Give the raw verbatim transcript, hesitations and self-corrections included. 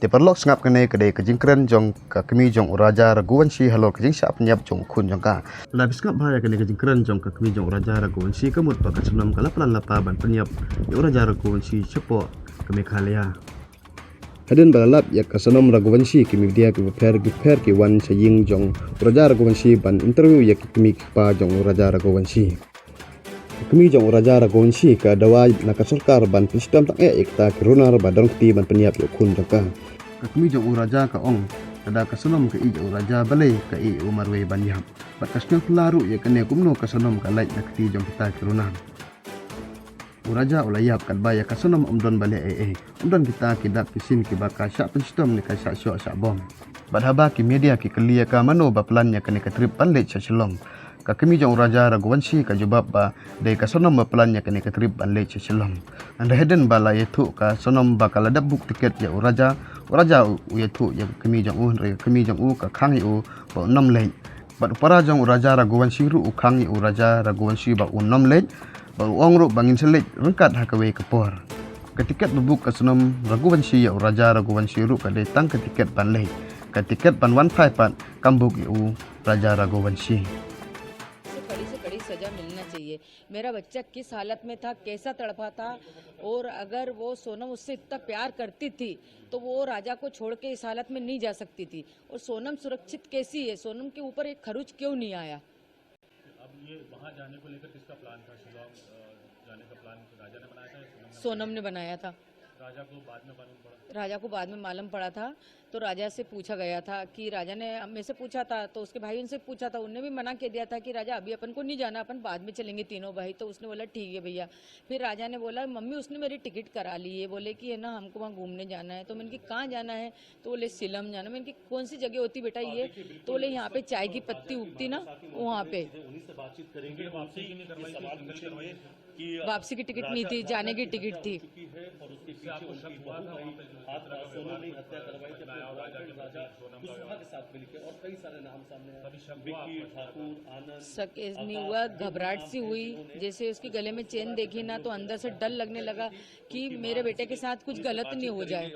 Te paralok sngap, kane ka dei ka jingkren jong ka kmie jong u Raja Raghuvanshi halor ka jingshah pynïap jong u khun jong ka. Lada phi sngap bha ïa kane ka jingkren jong ka kmie jong u Raja Raghuvanshi, ka mut ba ka Sonam ka la plan la pa ban pynïap ïa u Raja Raghuvanshi shapoh ka Meghalaya. Hadien ba la lap ïa ka Sonam Raghuvanshi, ki media kiba pher kiba pher ki wan sha ïing jong u Raja Raghuvanshi ban interview ïa ki kmie ki kpa jong u Raja Raghuvanshi. Ka kmie jong u Raja Raghuvanshi ka dawa na ka sorkar ban pynshitom tang eh ïa kita ki runar ba don kti ban pynïap ïa u khun jong ka. Ka kmie jong u Raja ka ong, lada ka Sonam ka ïeit ïa u Raja, balei ka ïeh ïa u marwei ban ïap? Bad ka sngewphylla ruh ïa kane, kumno ka Sonam ka lait na kti jong kita ki runar. U Raja u la ïap katba ïa ka Sonam ym don ba leh ei ei. Ym don kita ki dak ki sin kiba ka shah pynshitom ne ka shah shoh shah bom. Bad haba ki media ki kylli ïa ka mano ba plan ïa kane ka trip ban leit sha Shillong, ka kmie jong u Raja Raghuvanshi ka jubab ba dei ka Sonam ba plan ïa kane ka trip ban leit sha Shillong. Hynrei hadien ba la ïathuh ka Sonam ba ka la dep book ticket ïa u Raja, u Raja u, u ïathuh ïa ka kmie jong u, hynrei ka kmie jong u ka khang ïa u ba un ym leit. Bad u para jong u Raja Raghuvanshi ruh u khang ïa u Raja Raghuvanshi ba un ym leit, bad u ong ruh ba ngin sa leit ryngkat ha kawei ka por. Ka ticket ba book ka Sonam Raghuvanshi ïa u Raja Raghuvanshi ruh ka dei tang ka ticket ban leit. Ka ticket ban wan phai pat kam book ïa u Raja Raghuvanshi. से कड़ी से कड़ी सजा मिलना चाहिए। मेरा बच्चा किस हालत में था, कैसा तड़पा था, और अगर वो सोनम उससे इतना प्यार करती थी तो वो राजा को छोड़ के इस हालत में नहीं जा सकती थी। और सोनम सुरक्षित कैसी है, सोनम के ऊपर एक खरोच क्यों नहीं आया? अब ये वहाँ जाने को लेकर किसका प्लान था? शिलोंग, अ, जाने का प्लान राजा ने बनाया था या सोनम ने सोनम ने बनाया था। राजा को बाद में मालूम पड़ा? राजा को बाद में मालूम पड़ा था, तो राजा से पूछा गया था कि राजा ने मेरे से पूछा था, तो उसके भाई उनसे पूछा था, उनने भी मना कर दिया था कि राजा, अभी अपन को नहीं जाना, अपन बाद में चलेंगे तीनों भाई। तो उसने बोला, ठीक है भैया। फिर राजा ने बोला, मम्मी, उसने मेरी टिकट करा ली है, बोले कि है ना, हमको वहाँ घूमने जाना है। तो मैंने कि कहाँ जाना है? तो बोले, शिलम जाना। मैंने कि कौन सी जगह होती बेटा ये? तो बोले, यहाँ पे चाय की पत्ती उगती ना, वहाँ पे। वापसी की टिकट नहीं थी, जाने की टिकट थी। शक नहीं हुआ, घबराहट सी हुई। जैसे उसके गले में चेन देखी ना, तो अंदर से डर लगने लगा कि मेरे बेटे के साथ कुछ गलत नहीं हो जाए।